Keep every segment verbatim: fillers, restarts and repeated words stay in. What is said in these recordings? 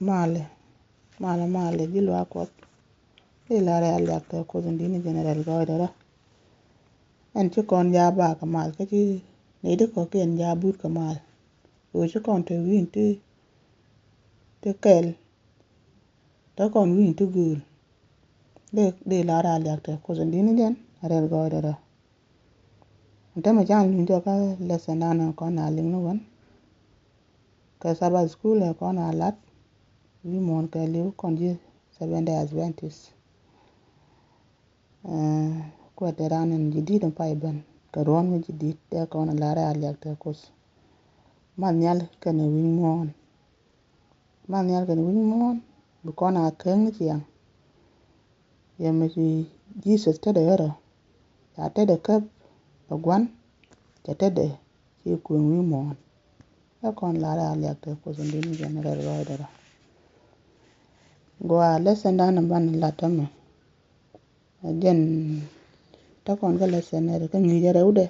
Malɛ, malɛ, malɛ, ji̱ luaak Kuɔth. Di la rɛy a liak tɛ Kuoth in di̱t ni jɛn rɛl gɔɔydɛ rɔ. Ɛn ci kɔn jaa bak kɛ mal kä ci nɛy di kɔ̱kiɛn jaa but kɛ mal. Ɣöö ci kɔn te wi̱i̱n ti, ti kɛl. Te kɔn wi̱i̱n ti gööl. Di, di la rɛy a liak tɛ Kuoth in di̱t ni jɛn rɛl gɔɔydɛ rɔ. Ɛn tämɛ can luny jɔkä lesson dan in kɔn a liŋ ni wän. Kɛ Sabbath school ɛ kɔn a lat wi̱i̱ muɔ̱ɔ̱n kɛ li̱w kɔn ji̱ Seventh Day Adventist. Ɛ, kuɛ te ran in ji̱ di̱t in pay ben kɛ ruɔ̱n mi ji̱ di̱t dee kɔn a lar a liak tɛ Kuoth. Ma nhial kɛnɛ wi̱i̱ muɔ̱ɔ̱n. Ma nhial kɛnɛ wi̱i̱ muɔ̱ɔ̱n bi kɔn a käŋ ni ciaŋ. Yɛ mi ci Jesus tetdɛ ɣärä. Ca tetdɛ käp ɛ gua̱n, ca tetdɛ ci kuëŋ wi̱i̱ muɔ̱ɔ̱n. Ɛ kɔn lar a liak tɛ Kuoth in di̱t ni jɛn rɛl gɔɔydɛ rɔ. Gua lesson dan in ban lat tämɛ. Ɛ jɛn te kɔn kä lesson ɛ kä ŋi̱i̱cä rɛwdɛ.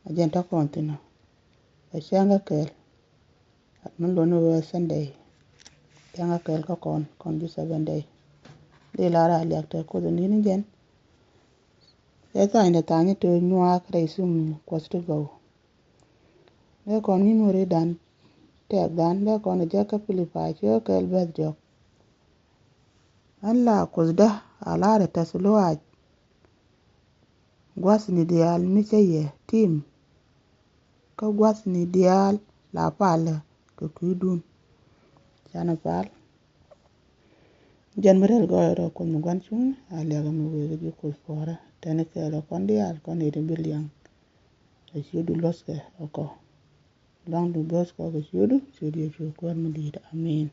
A jɛn te kɔn thi̱n ɔ. Ɛ cäŋ kä kɛɛl. At mi luɔ̱n ni wee Sunday. Cäŋ kä kɛɛl kä kɔn, kɔn ji̱ Seventh Day. Di lar a liak tɛ Kuoth in di̱t ni jɛn. Ɛ tha̱a̱ŋdɛ tha̱a̱ŋ ni te nyuaak rɛy thum Kuɔth ti gɔw. Dee kɔn wi̱i̱ muɔ̱ɔ̱n ri̱dan tɛɛk dan, dee kɔn ɛ jɛ kä Pilipai ci ɣä kɛɛl bɛ̈th diɔ̱k. Ɣän la Kuothdä a lar ɛ tɛ̈th luaac. Gua̱thni diaal mi cä yɛ tim, kä gua̱thni diaal la palä kɛ kui̱dun. Canɛ pal. Jɛn mi rɛl gɔɔydɛ rɔ Kuoth mi gua̱n cuŋ, a liakɛ mi wëë kɛ ji̱ Kuoth puɔ̱rä. Tɛni kɛɛl ɛ kɔn diaal kɔn nɛy ti bi liɛŋ. Ɛ ciötdu luɔ̱thkɛ ɛ kɔ. Luaŋdu bo̱o̱th kɔ kɛ ciötdu, ciöt Yecu Kuäär mi di̱i̱t. Amin.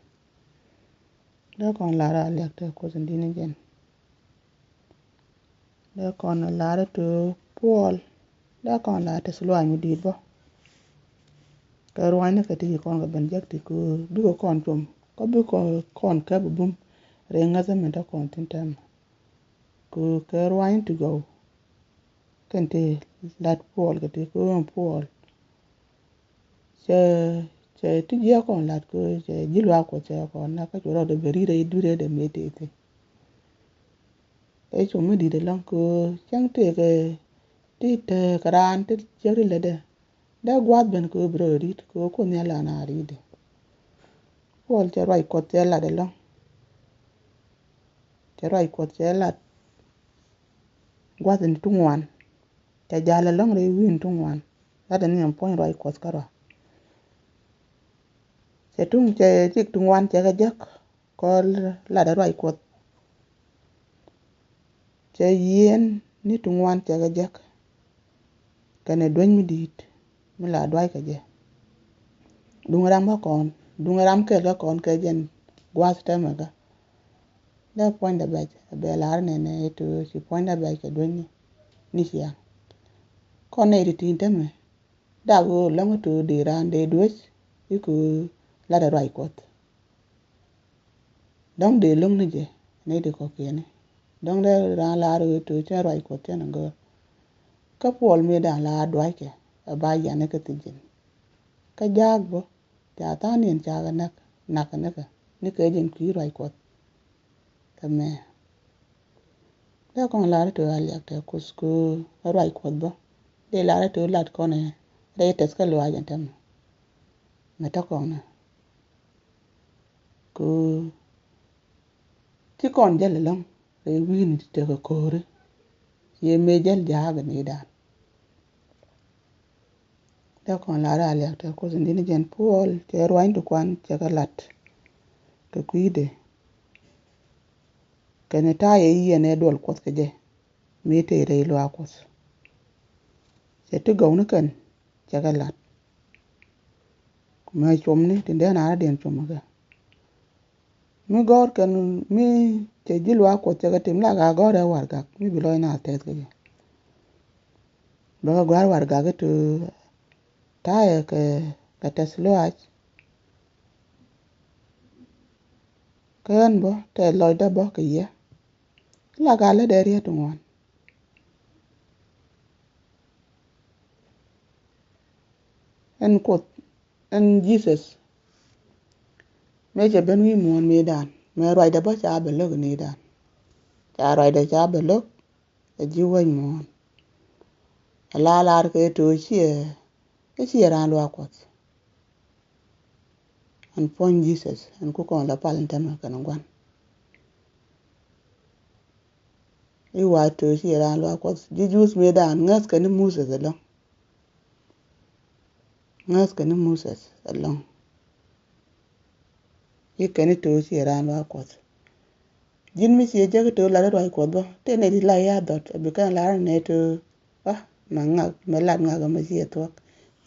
Dee kɔn lar a liak tɛ Kuoth in di̱t ni jɛn. Dee kɔn lar a to̱ Puɔl. Dee kɔn lar tɛ̈th luaac mi di̱i̱t bä. Kɛ ruaacnikɛ ti ci kɔn kɛ ben jek ti köör, bikɛ kɔn cuɔm, kä bikɛ kɔn käp bum rɛy ŋäthä min te kɔn thi̱n täämɛ. Kɛ, kɛ ruaacni ti gɔw. Kɛn ti lat Puɔl kɛ ti köör Puɔl. Cɛ, cɛ ti jiɛ kɔn lat kɛ cɛ ji̱ luaak Kuɔth cɛ kɔn na kä cu rɔɔdɛ ben ri̱t rɛy dui̱rɛ dɛ mëë tëë thi̱n. Ɛ cu mi di̱t ɛlɔ̱ŋ kɛ cäŋ tëëkɛ ti tëëkɛ raan ti ciek ti lätdɛ. Dee gua̱a̱th ben kɛ bi rɔ ri̱t kɛ Kuoth Nhial la na ri̱tdɛ. Puɔl cɛ ruac Kuɔth cɛ lat ɛlɔ̱ŋ. Cɛ ruac Kuɔth cɛ lat. Gua̱th in ti ŋuan. Cɛ jal ɛlɔ̱ŋ rɛy wi̱i̱n ti ŋuan. Lat ɛn nhiam puɔ̱ny ruac Kuɔth kärɔa. Cɛ tuŋ cɛ cik ti ŋuan cɛ kɛ jek. Kɔ lat ɛ ruac Kuɔth. Cɛ yieen ni ti ŋuan cɛ kɛ jek. Kɛnɛ dueny mi di̱i̱t mi la duac kɛ jɛ. Duŋ ram kä kɔn, duŋ ram kɛl kä kɔn kɛ jɛn gua̱th tɛmɛ kä. Dee puɔ̱nydɛ bɛc, bɛ lar nɛnɛ ito ci puɔ̱nydɛ bɛc kɛ dueny ni, ni ciaŋ. Kɔn nɛy ti ti̱i̱n tɛmɛ, dak ɣöö lɔ̱ŋ ito dee raan dee duec, i̱ kɛ lat ɛ ruac Kuɔth. Dɔ̱ŋ dee lo̱ŋ ni jɛ ni di kɔ̱kiɛni. Dɔ̱ŋ dee raan laar ɣöö to̱ cä ruac Kuɔth cä ni gör. Kä Puɔl mëë da̱ŋ laar duackɛ ɛ ba yiani kä thi̱ji̱n. Kä jaak bä ca tha̱a̱ŋ niɛn ca kɛ näk, nakä ni kɛ ni kɛ jɛn kui̱ ruac Kuɔth. Kɛ mɛ dee kɔn laar to̱ a liak tɛ Kuoth kɛ ruac Kuɔth bä. Dee laar to̱ lat kɔn ɛ rɛy tɛth kä luaac ɛn tɛmɛ. Mɛ tɔ kɔn ɛ kɛ ti kɔn jäl ɛlɔ̱ŋ rɛy wi̱i̱ni ti tekɛ ko̱ri. Yɛ mëë jäl ja̱a̱k ɛ ni dan. Dee kɔn lar a liak tɛ Kuoth in di̱t ni jɛn Puɔl cɛ ruany ti kuan cɛ kɛ lat kɛ kui̱dɛ. Kɛnɛ ta̱a̱ yɛ yiɛn ɛ duɔl Kuɔth kɛ jɛ. Mi tëë rɛy luaak Kuɔth. Cɛ ti gɔw ni kɛn cɛ kɛ lat. Mɛ cuɔmni ti dee naarä diɛn cuɔmɛ kɛ. Mi gɔ̱r kɛn mi cɛ ji̱ luaak Kuɔth cɛ kɛ tim la ka gɔ̱r ɛ warɛgak mi bi lɔc naath tɛth kɛ jɛ. Bɛ kɛ gɔ̱r warɛgak i̱ ti ta̱yɛ kɛ, kɛ tɛth luaac. Kä ɣän bä tɛth lɔcdä bä kɛ yɛ. La ka lät ɛ riet ti ŋuan. Ɛn Kuoth, ɛn Jesus. Mëë cɛ ben wi̱i̱ muɔ̱ɔ̱n mëëdan, mëë ruacdɛ bä ca bɛ lo̱k ini̱dan. Ca ruacdɛ ca bɛ lo̱k, ɛ ji̱ wäc muɔ̱ɔ̱n. Ɛ la lar kɛ to̱ ciɛ, ɛ ciɛ raan luaak Kuɔth. Ɛn puɔ̱ny Jesus, ɛn ku kɔn la pal in tɛmɛ kɛn gua̱n. I̱ wa to̱ ciɛ raan luaak Kuɔth. Ji̱ Juudh mëëdan ŋäth kɛn ni Moses ɛlɔ̱ŋ. Ŋäth kɛn ni Moses ɛlɔ̱ŋ. I̱ kɛn ni to̱ ciɛ raan luaak Kuɔth. Ji̱n mi ciɛ jek to̱ lat i̱ ruac Kuɔth bä, tëë nɛy ti la ya dhɔt, ɛ bi kɛn lar nɛ to̱, wa, mɛ ŋak, mɛ lat ŋak mɛ ciɛ thuɔ̱k.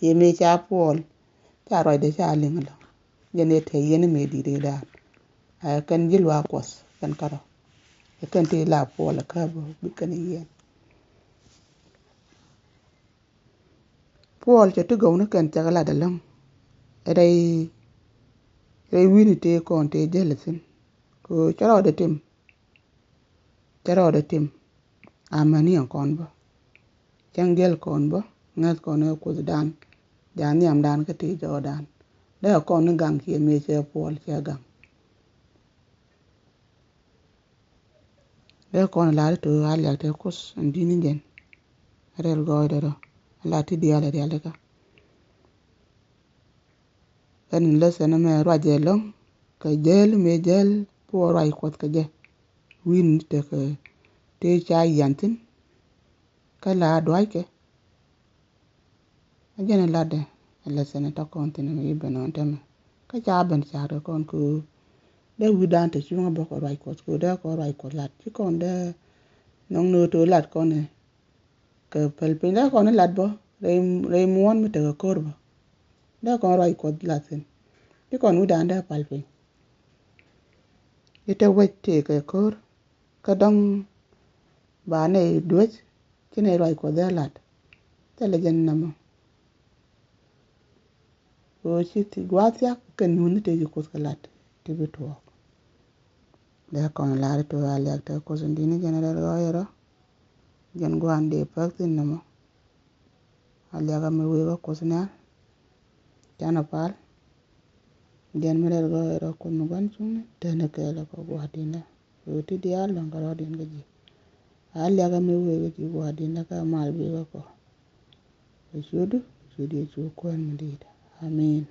Yɛ mëë ca puɔl, ca ruacdɛ ca liŋ ɛlɔ̱ŋ. Jɛn yɛ te yɛn mëë di̱t i̱ daan. Ɛ kɛn ji̱ luaak Kuɔth, kɛn kärɔ. Ɛ kɛn ti la puɔl ɛ käp bä, bi kɛn yɛn. Puɔl cɛ ti gɔw ni kɛn cɛ kɛ lat ɛlɔ̱ŋ. Rɛy, rɛy wi̱ni tëë kɔn tëë jäl ithin. Kɛ cɛ rɔɔdɛ tim. Cɛ rɔɔdɛ tim. Amäni ɛn kɔn bä. Cäŋ jäl kɔn bä. Ŋäth kɔn ɛ Kuothdan. Jaa nhiamdan kä tëë jɔɔdan. Dee kɔn ni gaŋ kiɛ mëë cɛ puɔl cɛ gaŋ. Dee kɔn lar i̱ to̱ a liak te Kuoth in di̱t ni jɛn. Rɛl gɔɔydɛ rɔ. A la ti diaal a diaal ikä. Kɛn in lesson ɛmɛ ruacɛ ɛlɔ̱ŋ kɛ jäl mëë jäl puɔl ruac Kuɔth kɛ jɛ. Wi̱n tekɛ tëë ca yian thi̱n. Kä la duackɛ. A jɛn in latdɛ ɛ lesson in tɔ̱ kɔn thi̱n ɛmɛ i̱ ben ɔn tɛmɛ. Kä ca ben cakdɛ kɔn kɛ ɣöö dee wi̱dan te cuŋä bä kɛ ruac Kuɔth kɛ ɣöö dee kɔn ruac Kuɔth lat ci kɔn dee nɔŋ ni ɣöö to̱ lat kɔn ɛ kɛ päl piny dee kɔn i̱ lat bä rɛy, rɛy muɔ̱ɔ̱n mi tekɛ ko̱r bä. Dee kɔn ruac Kuɔth lat thi̱n ci kɔn wi̱dan dee päl piny. I̱ te wec tëë kɛ ko̱r kä dɔ̱ŋ ba nɛy duec ci nɛy ruac Kuɔth dee lat. Thilɛ jɛn namɔ. Ɣöö ci thi gua̱a̱th thia̱k kɛn nuuni tëë ci Kuoth kɛ lat ti bi tuɔɔk. Dee kɔn lar i̱ to̱ a liak te Kuoth in di̱t ni jɛn rɛl gɔɔydɛ rɔ. Jɛn gua̱a̱n dee päk thi̱n namɔ. A liak amɛ wëë kä Kuoth nhial. Canɛ pal. Jɛn mi rɛl gɔɔydɛ rɔ Kuoth mi gua̱n cuŋni tɛni kɛɛl ɛ kɔ gua̱a̱r di̱n dɛ. Ɣöö ti diaal lua̱ŋ kɛ rɔɔdiɛn kä ji̱. A liak amɛ wëë kä ji̱ gua̱a̱r di̱n dɛ kä mal bi kä kɔ. Kɛ ciötdu, ciöt Yecu Kuäär mi di̱i̱t. Amin.